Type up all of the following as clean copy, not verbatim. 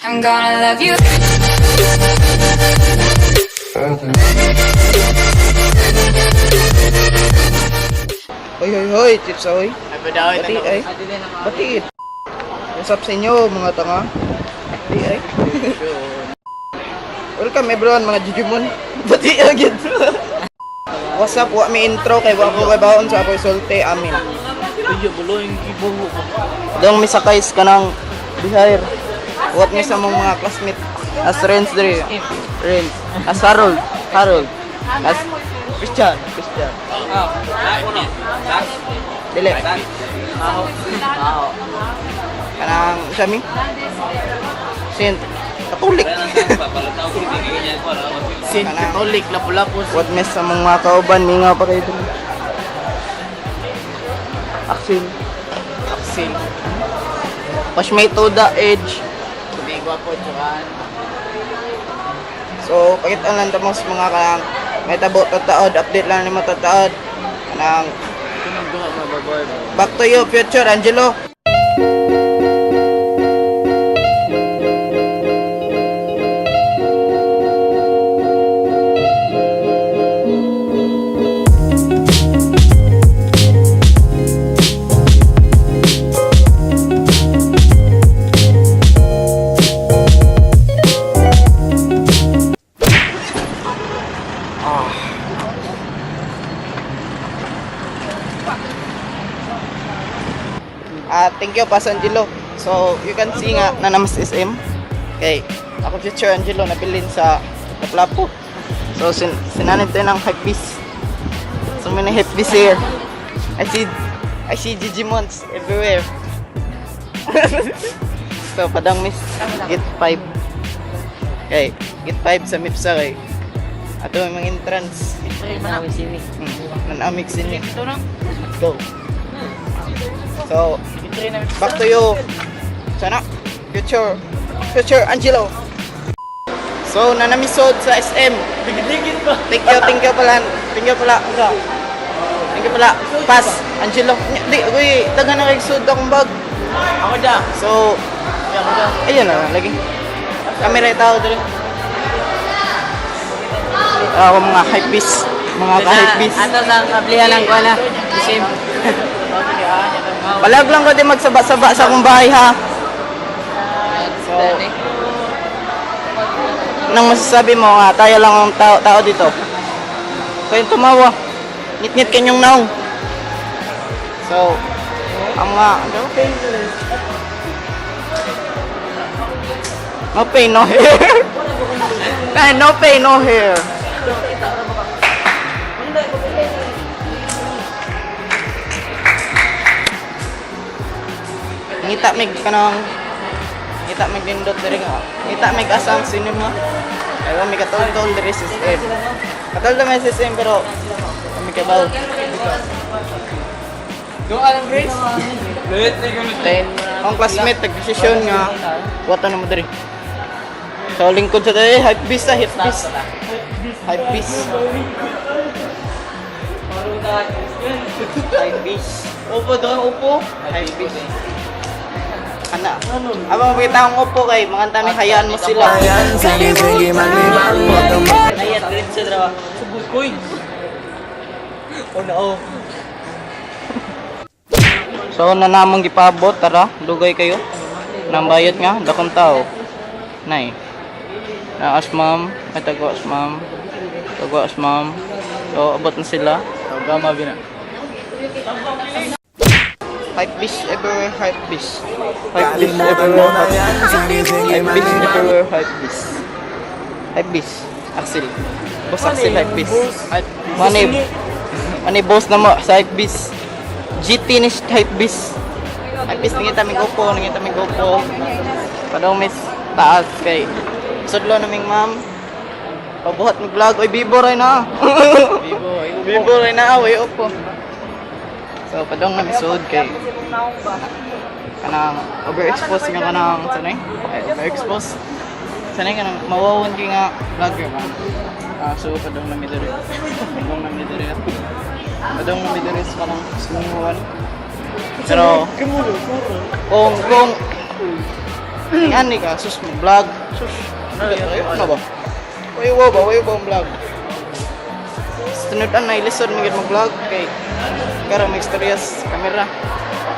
I'm gonna love you. Hoy, hoy, hoy, chips ahoy. Bati ay. Bati. What's up sa inyo, mga tanga? Bati ay. Welcome everyone, mga Jujumon. Bati agad. What's up, wa mi intro kay wa ko kay baon sa ako'y sulti amin. Dong misakay sa kanang bihayr. What mi sa mong mga classmate as Renz diri. Renz, as Harold, Harold. As Christian, Christian. Dili. Kanang siya mi? Saint Catholic. Saint Catholic, Lapu-Lapu. What miss sa mga kauban, mingaw pa kayo dun. Axel. Axel. Push me to the edge. Tumigwa po, tsukaan. So, pakita lang ta mo sa mga kanang may tabo tataod, update lang nimo tataod. Kanang back to you, future Angelo. Ah, thank you Pas Angelo. So, you can see nga na namas SM. Okay, ako future Angelo nabilin sa Lapu. So, sinanib tayo ng hype beast. So many hype beasts here. I see Digimons everywhere. So, padang miss get 5. Okay, get 5 sa Mipsa kay. Ato may mga entrance. Nanamig sini. Go. So, back to you. Sana, future, future Angelo. So, nanamisod sa SM. Digit-digit pa. Thank you pala. Thank you pala. Thank you pala. Pass, Angelo. Di, uy, taga na kay sud akong bag. Ako da. So, Ako da. ayun na, lagi. Kamera tao dali. Ako mga hype beast. Mga ka-hype beast. Ato sa kablihan lang ko na. Same. Palag lang ko di magsaba-saba sa akong bahay ha. So, nang masasabi mo nga, tayo lang ang tao, tao dito. Kayong tumawa. Ngit-ngit kanyong naong. So, ang mga, no pain. No pain, no hair. Eh, no pain, no hair. Ngita mig kanang ngita mig nindot diri nga. Ngita mig asang cinema. Ay mi katol-tol diri sa SM. Katol may sa SM pero kami kabaw. Doon ang Grace. Ten. Ang classmate nagdesisyon nga wata na mo diri. So lingkod sa diri hype beast sa hype beast. Hype beast. Hype beast. Upo doon, upo. Hype beast. Ana. Aba makita ang upo kay mga tami hayaan mo sila. Sige, sige, maglibang. Huwag kang Ayat, grade sa drawa. Subod ko. Oh no. So na namang gipabot tara, dugay kayo. Nambayot nga dakong tao. Nay. Naas ma'am, may taguas ma'am. Taguas ma'am. So abot na sila. Gama bina. Hype beast everywhere, hype beast. Hype beast Kalimutan mo everywhere, na hype yan. Sige, sige, hype beast maglibang. everywhere, hype beast. Hype beast. Axel. Boss Axel, hype beast. Money, money boss na mo sa hype beast. GT ni hype beast. Hype beast, nangita mi gopo, nangita mi gopo. Padong miss taas kay sudlo naming ma'am. Pabuhat mi vlog, oy bibo ray na. Bibo ray na, oy opo. So padong nami sud kay kanang overexpose nga kanang sanay. Ay, overexpose. Sanay kanang mawawon kay nga vlogger man. Ah, so padong nami diri. Padong nami diri. Padong nami diri sa kanang sumuhan. Pero kung Ani ka, sus mo vlog. Sus. Ano ano ba? Wayo ba, wayo ba ang vlog? Sunod ang nailisod mo mo vlog kay karon may istorya sa camera.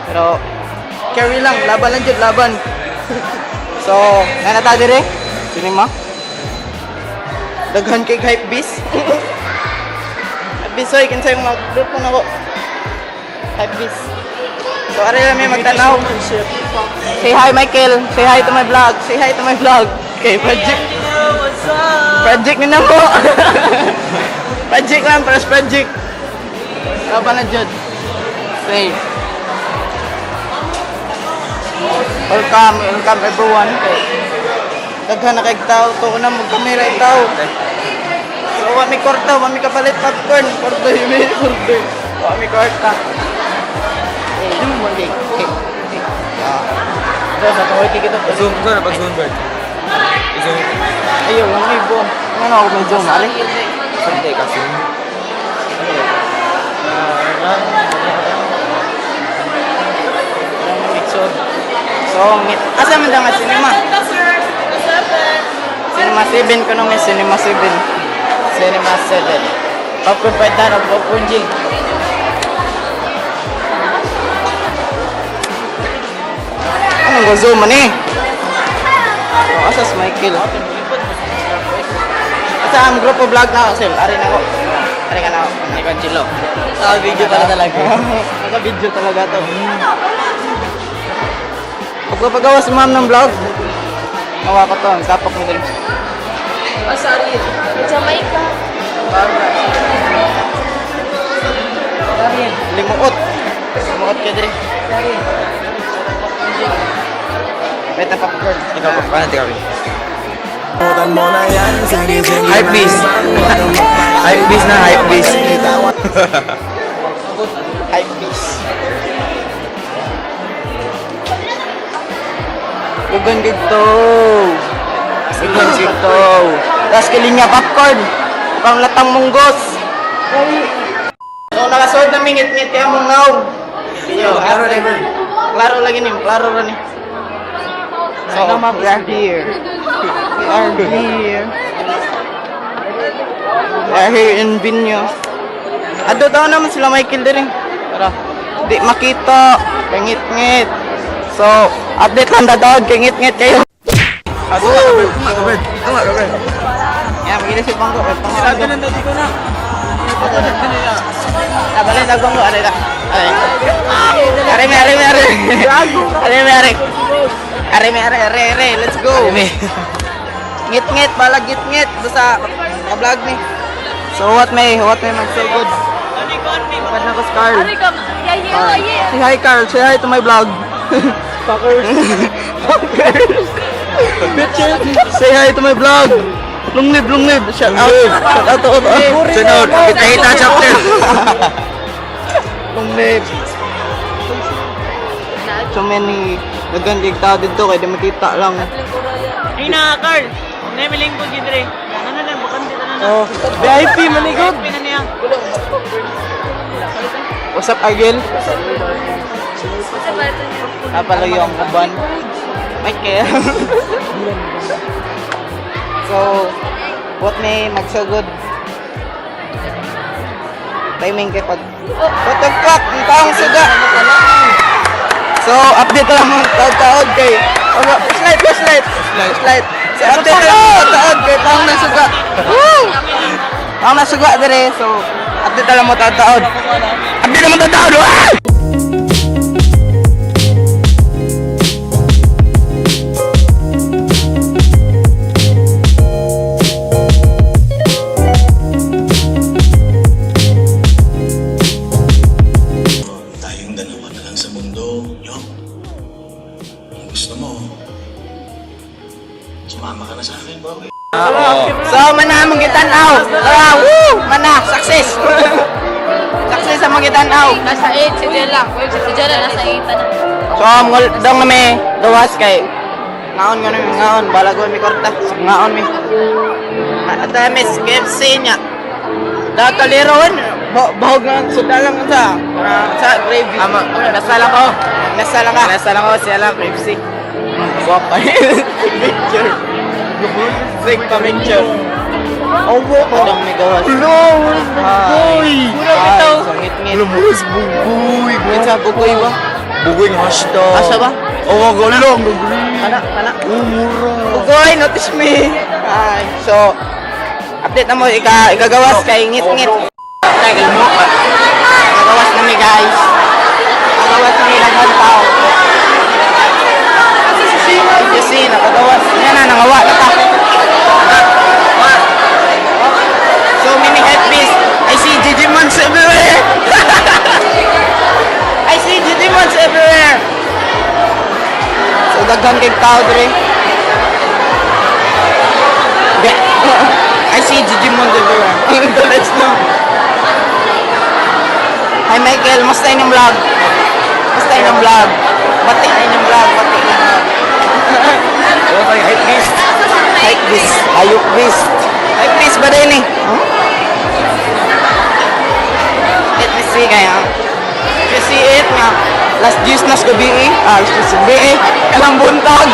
Pero carry lang, laban lang jud, laban. So, na ta dire? Cinema. Daghan kay hype beast. Hype beast oy, kinsa yung mga grupo nako. Hype beast. So, ari lang may magtanaw. Say hi, Michael. Say hi to my vlog. Say hi to my vlog. Okay, project. What's up? Project na mo. Project lang, para sa project. Laban na jud. Say. Welcome, welcome everyone. Kay daghan na kay tao to na mag kamera yung tao. So wa mi kwarta, wa mi kapalit popcorn, kwarta mi, kwarta. Wa mi kwarta. Eh, okay, okay. Ah. Ito, sa kaway kita. Zoom ko na pag zoom bird. Zoom. Ayaw, lang may buwan. Ano ako may zoom, ali? Hindi kasi. So, asa man nga cinema? Cinema 7 ko nung may Cinema 7. Cinema 7. Popcorn Paitan o Popcorn G. Anong go zoom man eh? Oh, asa si Michael? Asa ang grupo vlog na ako, Sel? Ari na ako. Ari ka na ako. Ni Conchilo. Ah, video pala talaga. Naka-video talaga to. Pagpapagawa si ma'am ng vlog, mawa ko to, ang kapok mo din. Ah, sorry. Jamaica. Limuot. Limuot ka diri. Beta popcorn. Ikaw pa paano ikaw? Kalimutan mo na yan. Sige, sige. Hype beast. Hype beast na hype beast. Hype beast. Ugan dito. Ugan dito. Tapos kilinya popcorn. Panglatang munggos. So nakasood na mingit-ngit kaya mong ngaw. Yo, Klaro na yun. Klaro lagi ni, klaro ra ni. So, we are here. We are here. We are here in Vinyo. Ado daw naman sila Michael din eh. Tara. Di makita. Kangit-ngit. So, update lang dadaod. Kangit-ngit kayo. Ado ka bird. Tama ka bird. Tama ka bird. Yan, magiging si Bangko. Sirado na dati ko na. Ah, balik na Bangko. Aray na. Aray. Aray, may, aray, may, aray. Aray, may, aray. Aray, may, aray, aray, aray. Let's go. Ngit-ngit, balag ngit-ngit. Basta, ka-vlog ni. So, what may magsugod? Kapad na ko si Carl. Ari ka. Yeah, yeah, yeah. Say hi, Carl. Say hi to my vlog. Fuckers. Fuckers. Bitches. Say hi to my vlog. Long live, long live. Shout out. Shout out to all. Sunod, kita chapter. Long live. So many daghan kay tao dito kay di makita lang. Ay na, Carl. Namiling ko gidre. Ano lang, bakante na na. Oh, VIP manigod. VIP na niya. What's up, Argel? Napalayo ang uban. Michael. So, what may magsugod? Timing kay pag... What the fuck? Ang taong suga! So, update lang mga taon-taon kay... Oh, flashlight, flashlight! Flashlight! So, update lang mga taon kay taong nasuga. Woo! Taong nasuga dire. So, update lang mo taon-taon. Update lang mo taon-taon! Ah! Tayong dalawa na lang sa mundo, Nyok. Kung gusto mo, sumama ka na sa akin, Bowie. So, mana mong gitanaw. Tara, woo! Mana, success! Success ang mga gitanaw. Nasa 8 si Jella. Si Jella nasa 8 na. So, mul dong na may gawas kay ngaon nga mi ngaon balago mi korta. So, ngaon mi. At miss KFC niya. Dataliron, bahog na sudalang sa sa gravy. Ama, nasa lang ko. Nasa lang ka. Nasa lang ko, siya lang, KFC. Guwapa. Picture. Take pa picture. Oh, Anong may gawas? Hello, Hi. Bugoy! Hi. So, ngit-ngit. Hello, boss, bugoy! Ngit sa bugoy ba? Bugoy nga hashtag. Asa ba? Oh, galo, ang bugoy. Kana, kana. Oh, mura. Bugoy, notice me. Hi. So, update na mo, ikagawas kay ngit-ngit. Tagal mo. Kagawas na mi, guys. Kagawas na mi daghan tao. You see, nakagawas. Yan na, nangawa na ta. So many headpiece. I see Digimons everywhere. I see Digimons everywhere. So daghan kay tao dre. I see Digimon everywhere. Let's go. Hi Michael, musta inyong vlog? Musta inyong vlog? Bati na inyong vlog, bati na vlog. Oh, kay hype beast. Hype beast. Hayop beast. Hype beast ba din eh? Huh? Let me see kaya. You see it nga. Last juice na sa gabi eh. Ah, last juice sa gabi eh. Kalang buntag.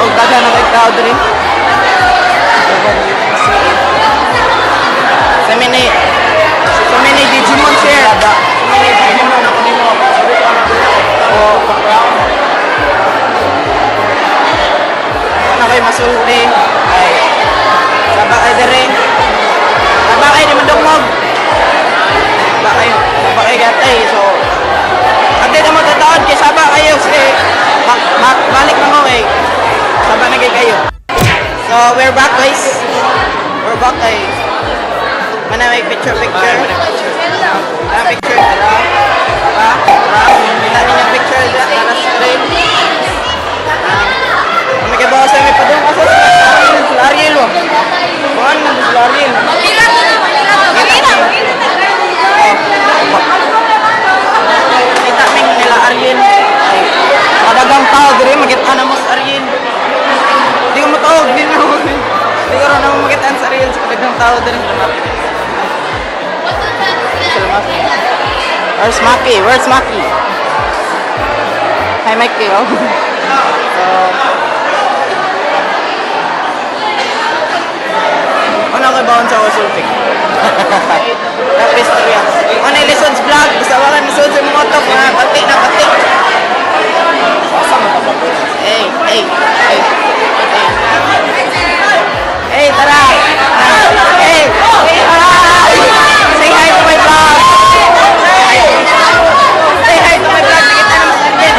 Oh, daghan na kay tao dre. Sa many, so many Digimon here. So many Digimon ako nimo. Oh. Ano kay masulti? Ay. Saba kay dere. Saba kay di mandungog. Saba kay gatay. So, ate na mo tataon kay saba kayo si balik na ko kay saba na kay kayo. So, we're back, guys. We're back kay Mana may picture picture. Mana picture tara. Tara. Tara. Kita ninyo picture dira tara screen. May kabaw sa may padung asa sa Ariel oh. Kuan man sa Ariel. Kita ming nila Ariel. Ay, madagang tao diri makita na mo sa Ariel. Di ko matuog, di na mo. Di ko rin na mo makita sa Ariel sa kadagang tao diri. Salamat. Where's Maki? Where's Maki? Hi, Maki. Oh. So, ano kay baon sa Osultik? Lapis Korea. Ano yung Lisod's vlog? Basta wala Lisod sa mga to. Mga pati na pati. Hey, hey, hey. Hey, tara! Hey, hey, hi! Say hi to my vlog! Say hi to my vlog! Nakita na mas Arjen.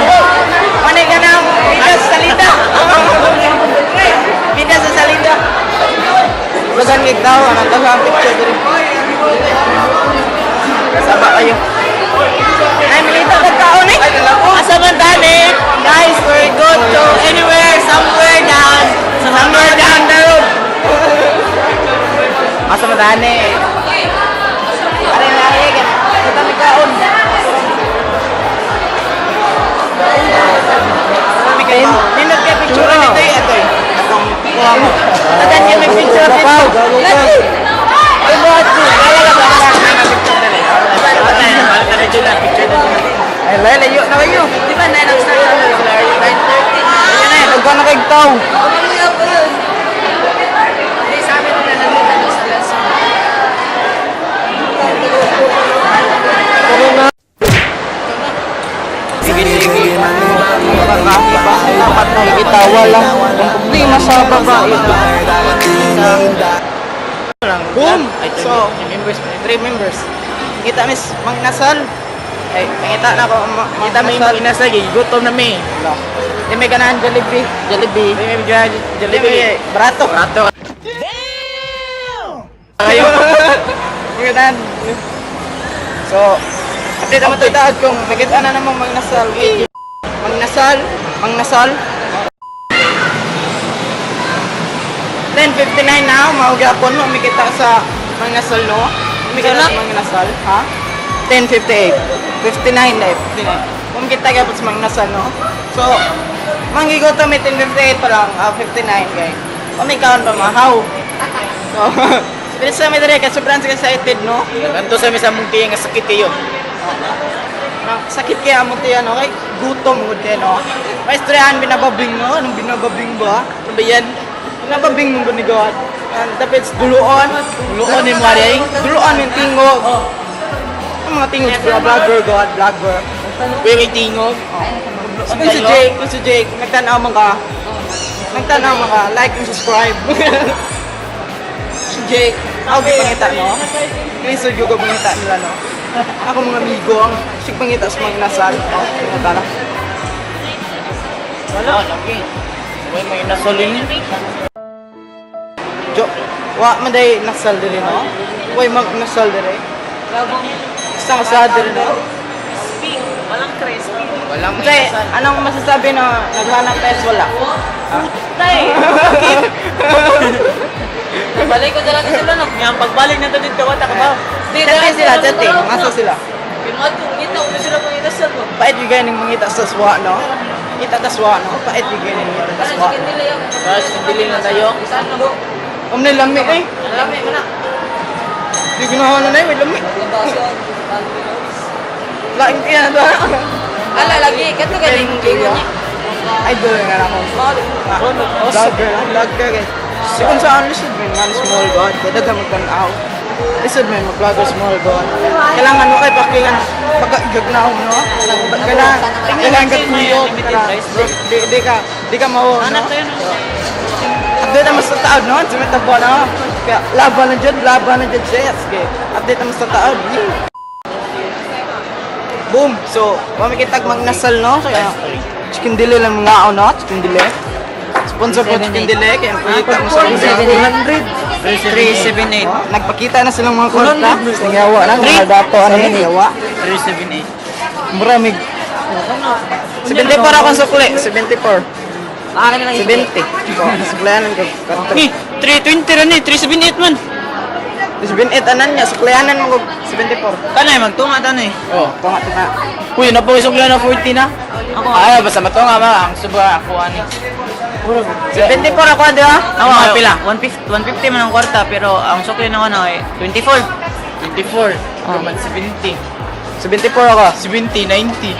Ano ka na? Bida sa salida! Bida sa salida! Bagan kay tao, anong daghang picture diri. Saba kayo. Ay, milita kag kaon eh. Asa man tani? Guys, we're good to anywhere, somewhere down the road. Asa man tani? Are na are kan. Kita mi kaon. Kami kayo. Nindot kay picture nito eh atoy. Atong kuha mo. Tadan niya may picture dito. Ay, buhat ko. Wala ka ba? Wala ka picture dali. Ay, layo na kayo. Di ba, 9 ang start na 9:30. Ayan na, nagkuha na kayong tao. Hindi, sabi nila nandito daw sa last. Sige, sige. Dapat nakikita, wala. Ang problema sa babae. Boom! So, three members. Kita miss, mangnasal. Ay, pangita na ako. Kita may Mangnasal. inasal, gutom na mi. Di may ganahan Jollibee. Jollibee. Di may ganahan Jollibee. Jollibee. Barato. Barato. Kayo. Magandaan. So, update naman tayo taad kung nakita na namang magnasal. Magnasal. Magnasal. 10:59 na, maugapon mo, umikita sa Mangnasal, no? Umikita sa Mangnasal, ha? 10:58. 59 na, 59. Umikita ka sa Mangnasal, no? So, manggigoto may 10:58 pa lang, 59, guys. Umikaon pa mahaw. So, bilis sa mi dire kay sobrang excited, no? Kanto sa mi sa mong tiya nga sakit kayo. Nang sakit kaya mo tiyan, okay? Gutom mo din, no? Maestrehan, binababing, no? Anong binababing ba? Ano ba yan? Binababing mo ba ni God? Ang tapos duluon. Duluon ni Maring? Duluon yung tingog. Ang mga tingog, vlogger, God, vlogger. Uy, may tingog. Kung si Jake, kung si Jake, nagtanaw man ka. Nagtanaw man ka, like and subscribe. Si Jake, ako gipangita, no? Lisod yung pangita nila, no? Ako mga amigo, ang sig pangita sa mga nasal. Oh, pangita na. Wala, lagi. Uy, may nasolin. Jo, wa man day nasal diri, no? Way mag nasal diri. Isang sa diri, no? Crispy. Walang crispy. Walang may Kasi, nasal. anong masasabi na naghanap tayo wala? Tay! Balik ko dala sila no. Nga, pagbalik na to dito, wala ka ba? Di, Chatting sila, chatting. Masa sila. Pinuhat ko, ngita ko na sila kung inasal mo. Pait yung ganing mangita sa swa, no? Kita ta swa, no? Pait yung ganing mangita ta swa. Tapos, pili na tayo. Saan na mo? Om na lami eh. Lami mo na. Di ginawa na na eh, may lami. Laing tiyan na to. Ala lagi, kato galing lingon niya. Idol nga lang ako. Vlogger, vlogger guys. Si kung saan lisod man man small god, kaya daga magtanaw. Lisod man mag-vlogger small god. Kailangan mo kay pakingan pagkagagnaw no. Kailangan kailangan ka tuyok. Di ka mao no. Update naman sa taon no, sa may tabo no. Kaya laban na dyan, laban na dyan siya. Sige, update naman sa taon. Boom! So, mamikitag magnasal no. Kaya chicken dili lang mga ako no, chicken dili. Sponsor ko chicken dili kaya pakita mo sa 378. 378. Nagpakita na silang mga kwarta. Nangyawa na, mga dato ano nangyawa. 378. Muramig. 74 akong sukli, 74. Akin na lang 70. Suklianan ko. Ni, 320 rin eh, 378 man. 78 anan niya, suklianan mo ko 74. Tanay, magtunga tanay. Oh, tunga tunga. Uy, napakisok na 40 na. Ako. Ay, basta matunga ba? Ang suba ako ani. 74 ako, di ba? Ako, mga pila. 150, 150 man ang kwarta, pero ang sukli na ano ay 24. 24. Oh. Man 70. 74 ako. 70, 90.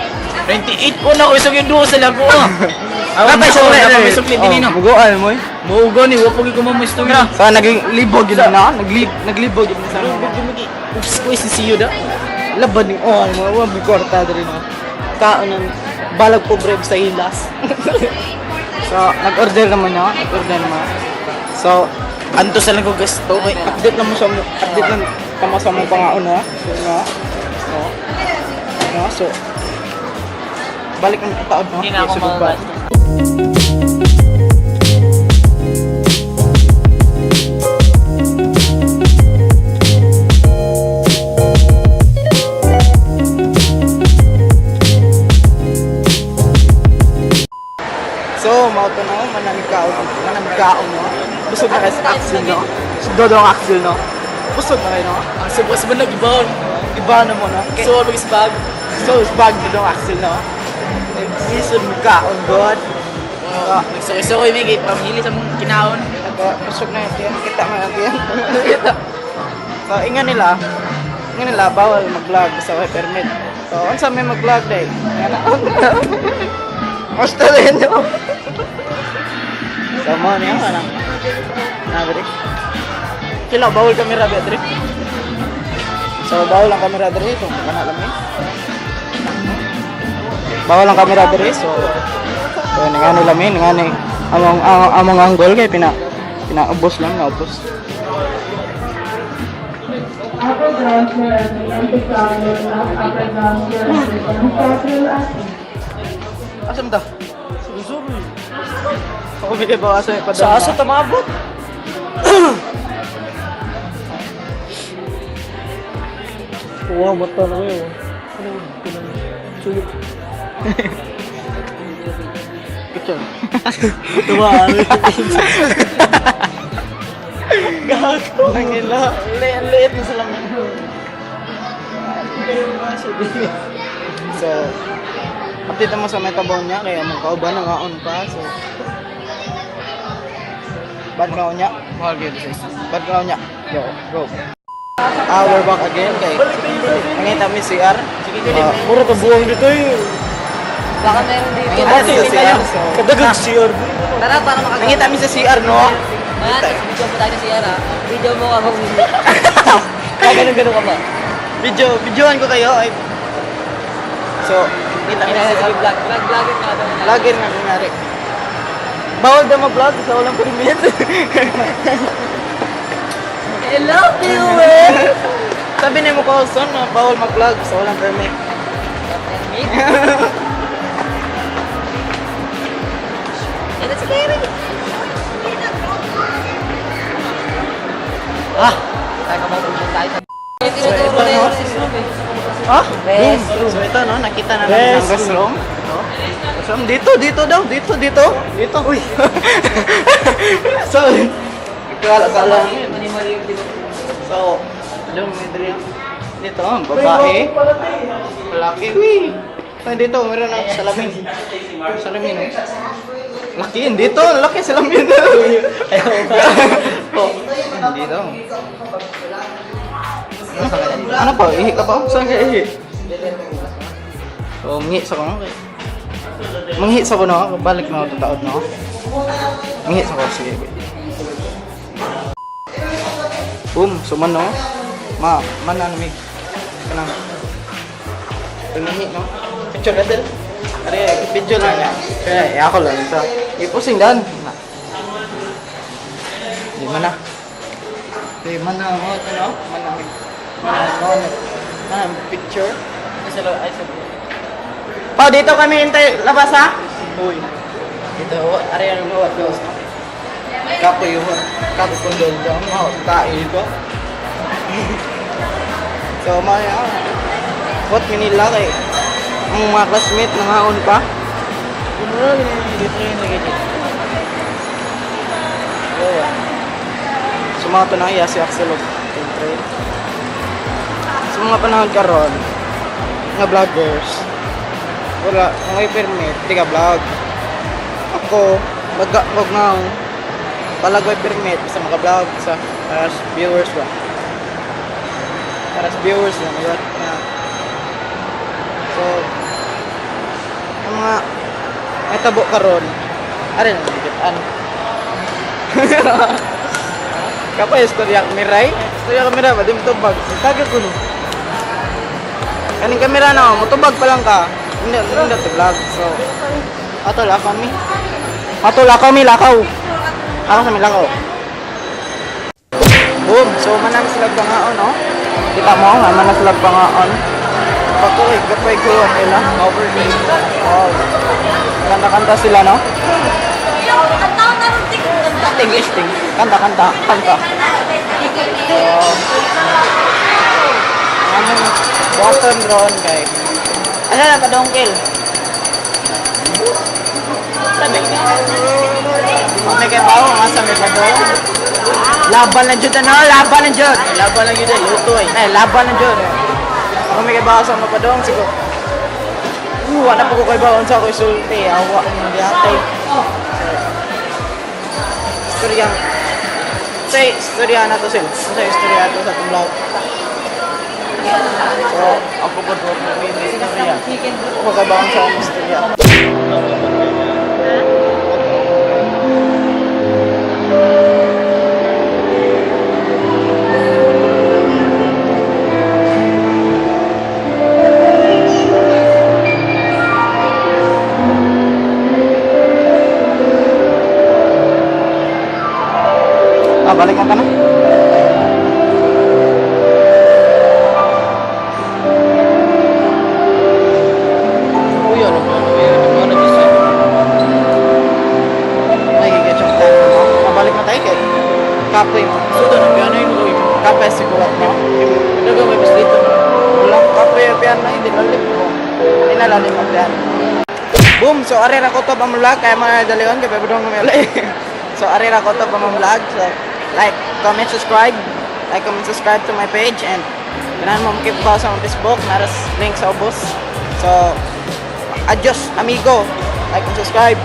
98 ko na, isog yung duo sa lago. Kapay sa uli. Napay sukli din no. Muguan mo eh. Muugo ni, wa pagi kumamusto na. Sa naging libog yun na, naglibog yun sa mga. Oops, ko si da. Laban ni oh, mga wa may kwarta diri no. Kaon ng balag pobre sa ilas. So, nag-order naman no, nag-order naman. So, Anto sa lang ko gasto kay update na mo sa update lang kamo sa mong pangaon no. So, no. No. No, so balik ang taon no. Hindi na ako Okay, so, goodbye. magagastos. So, mao to no, manamig kaon, manamig kaon no. Busog na kayo sa Axel no. Si Dodong Axel no. Busog na kayo no. Ang subos man nag-ibon. Iba na mo no. Okay. So, mag bag. So, bag Dodong Axel no. Lisod mo kaon god. Nagsukoy-sukoy may gate pamili sa mong kinaon. Ako, busog na yun. Kita mo yan. Kita. So, inga nila, bawal mag-vlog basta may permit. So, unsa may mag-vlog day? Nga na. Basta rin no. So, mo niya, wala. Na, diri. Kila, bawal kamera, ba, diri? So, bawal ang kamera diri. Kung kana lang eh. Bawal ang kamera diri. So, so nangani lang eh, nangani. Among, among, among angle kay pina, pinaubos lang, naubos. Upper ground floor at upper ground floor at Asa mo ta? Susuri. Ako bigay ba asa pa Sa asa tamabot? Wow, mata na kayo. Picture. Tuwa. Gago. Nangila. Liit na sila. So, update mo sa metabaw niya kaya magkauban na ngaon pa. So, bad kaon niya. Mahal kayo sa isa. Bad kaon niya. Yo, go. Ah, we're back again kay. Nangita mi CR. Ah, Mura to buwang dito eh. Baka meron dito. Nangita mi sa CR. So, Kadagang CR. Tara, para makagawa. nangita mi sa CR, no? Ah, tapos video mo tayo sa Sierra. Video mo ako. Kaya ganun ka ba? Video, videoan ko kayo. Ay. So, nangita mi sa CR. Vlog, vlog, vlogger ka daw. Vlogger nga kunyari. Bawal daw mag-vlog sa walang permit. I love you, eh! Sabi ni mo ko, son, na bawal mag-vlog sa walang permit. Yan, that's scary. Ah! Yung tinuturo na yung restroom eh. Ah? Restroom. So ito no, nakita na namin ang restroom. Ito. Restroom dito, dito daw, dito, dito. Dito. Uy. So, kala kala. So, alam mo dito. Dito, ang babae. Lalaki. Uy. Ay, dito, meron ng salamin. Salamin, oh. Laki yun. Dito, laki salamin. Ayaw ba? Oh, dito. Ano pa? Ihi ka pa? Saan ka ihi? So, manghi sa ko. Okay. Manghi sa ko no. Balik na ako taod no. Manghi sa ko. Sige, wait. Boom, suman no. Ma, mana mi. Kanang. Pangihi no. Picture na din. Are, video lang niya. Kaya, eh, ako lang ito. Ipusing dan. Di man na. Di man na mo ito no. Man na mi. Man na mo. Man na picture. Pa, dito kami hintay labas ha? Uy. Dito, are ano mo what goes no? Kapoy yun. Kapoy kondol dyan. Mga tae ito. So, mga what Manila kay ang mga classmate nangaon pa. Dito yung lagay So mga tunay, si Axel og trail. Sa mga panahon karon nga vloggers, wala, kung may permit, di ka vlog. Ako, mag wag na palagay permit basta maka-vlog sa para sa viewers ba. Para sa viewers lang yun. Na. So, ang mga may tabo karon, are na ano. Kapag istorya kamiray, istorya kamera ba di mo tubag. Taga ko no. Kaning kamera na, mutubag pa lang ka. Hindi hindi to vlog. So, ato lakaw mi. Ato lakaw mi lakaw. Ako sa mi lakaw. Boom. So manam sila pangaon no. Kita mo nga manam sila pangaon. Patuloy kapay ko ang ila. Wow. Kanta-kanta sila no. English ting. Kanta kanta kanta. So, ano button ron kay. Ano na padongkil? May kay bawo nga sa may padong. Laban lang jud ano, laban lang jud. Laban lang yun eh, luto eh. Eh, laban lang jud. Kung may kay bawo sa mga padong siguro. Wala pa ko kay bawo sa ako isulti, awa hindi atay. Istorya. Say, istorya na to sil. Sa istorya to sa atong vlog. So, ako po doon may istorya. Ako kay bawo sa akong istorya. Ah, balik na ka na. Uy, ano ba? Ano ba? Ano ba? Ay, giget yung time mo. Ah, balik na tayo kay. Kapoy mo. Sudo na piano yun uy. Kape siguro no? Ano may dito? Wala, kapoy ang piano, hindi lalim ko. Hindi na lalim ang piano. Boom! So, ari ra ko to pang vlog. Kaya mga dalion, kaya pwede kami ulit. So, ari ra ko to pang vlog. So, like, comment, subscribe. Like, comment, subscribe to my page. And, ganahan mo makip pa sa akong Facebook. Naras link sa ubos. So, adios, amigo. Like and subscribe.